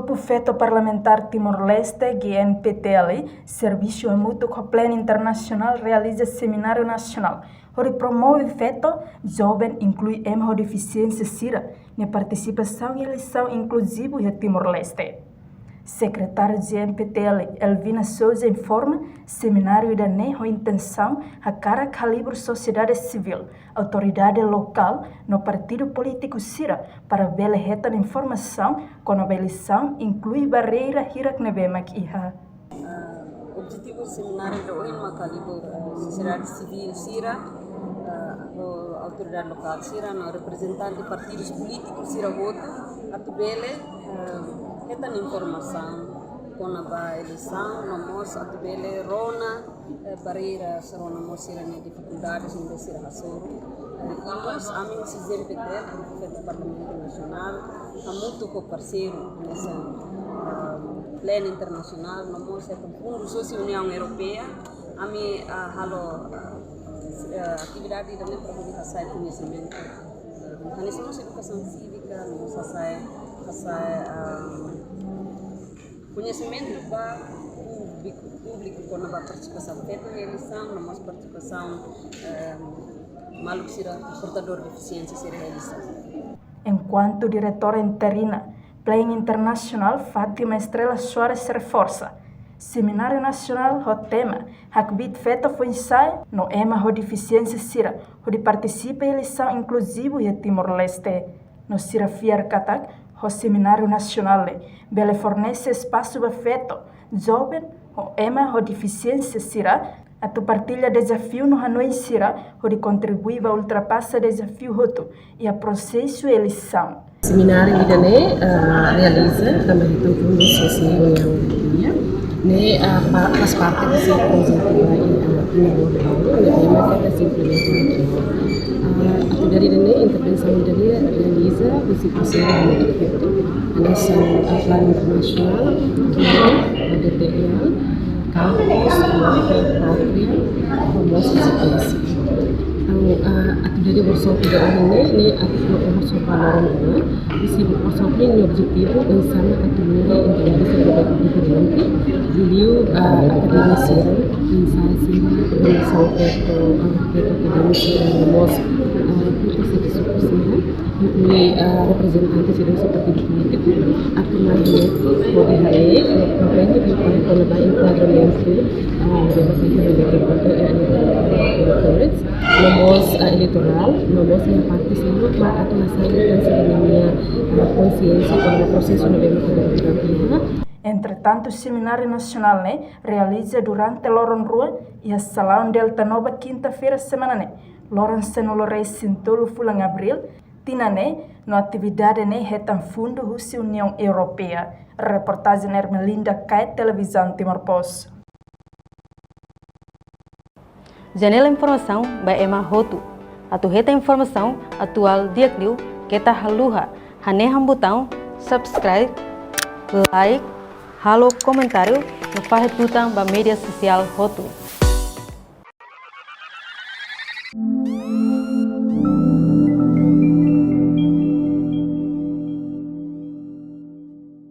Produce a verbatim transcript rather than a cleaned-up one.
Grupu Feto Parlamentár Timor-Leste, G N P T L, servisu hamutuk ho Plan Internasionál realiza semináriu nasionál hodi promove feto, joven, inklui ema ho defisiénsia sira nia partisipasaun iha eleisaun inkluzivu iha Timor-Leste. Sekretária G N P T L, Elvina Sousa, informa, semináriu ida-ne'e ho intensaun hakarak halibur sosiedade sivíl, autoridade lokál no partidu polítiku sira para bele hetan informasaun kona-ba eleisaun, inklui barreira hirak ne'ebé mak iha. Ah, objetivu semináriu ida ohin maka halibur, ah, sosiedade sivíl sira, ah, ho autoridade lokál sira no reprezentante partidus polítiku sira hotu atu bele, ah, hetan informasaun kona-ba eleisaun no mós atu bele rona, eh, barreiras, rona mós sira-nia difikuldades ne'ebé sira hasoru. Eh, i mós ami husi G N P T L, Grupu Feto Parlamentu Nasionál, hamutuk ho parseiru hanesan, ah, Plan Internasionál, no mós hetan fundu husi Uniaun Europeia, ami, ah, halo, ah, eh, atividade ida-ne'e para hodi hasa'e koñesimentu. Eh, hanesan mós edukasaun sívika, no mós hasa'e, hasa'e, ah, koñesimentu ba públiku, públiku kona-ba partisipasaun feto iha eleisaun, no mós partisipasaun, eh, maluk sira portadór defisiénsia sira iha eleisaun. Enkuantu diretora interina Plan Internasionál, Fátima Estrela Soares, reforsa, semináriu nasionál ho tema hakbiit feto foin-sa'e no ema ho defisiénsia sira hodi partisipa iha eleisaun inkluzivu iha Timor-Leste. No sira fiar katak ho semináriu nasionál ne'e bele fornese espasu ba feto, joven, ho ema ho defisiénsia sira atu partilla dezafiu no hanoin sira hodi kontribui ba ultrapasa dezafiu hotu iha prosesu eleisaun. Semináriu ida-ne'e, ah, realiza tanba hetan fundu husi Uniaun Europeia, ne'e, ah, pa-, faz parte husi projetu ba, ah, Timor Baru, ne'ebé mak ita simplemente, ah, atividade ida-ne'e, intervensaun ida-ne'e realiza husi parseiru hamutuk hotu, hanesan, ah, Plan Internasionál, G N P T L, Campus, ah, Pátria, no mós husi polísia. Entaun, ah, atividade workshop ida ohin ne'e, ne'e atividade workshop ba loron rua. Husi workshop ne'e nia objetivu oinsá mak atu lori interese ba públiku, liuliu, ah, akademisi, oinsá sira, organizasaun feto, ah, feto akademisi, no mós, ah, feto sira, inklui, ah, reprezentante sira husi partidu polítiku, atu mai hamutuk hodi haree, no komprende, no komprende kona-ba enkuadramentu, ah, ba partidu polítiku, eh, eleitorál, no mós, ah, eleitorál, no mós iha parte sira mak atu hasa'e ita sira-nia, ah, konxiénsia kona-ba prosesu ne'ebé mak agora durante iha. Entretantu, semináriu nasionál ne'e realiza durante loron rua iha Salaun Delta Nova, kinta-feira semana ne'e, loron sanulu-resin-tolu fulan Abríl tinan ne'e, no atividade ne'e hetan fundu husi Uniaun Europeia. Reportajen Ermelinda Kaet, Televizaun Timor Post. Janela informasaun ba ema hotu. Atu hetan informasaun atuál di'ak liu, keta haluha hanehan butaun subscribe, like, halo komentáriu, no fahe tutan ba média sosiál hotu.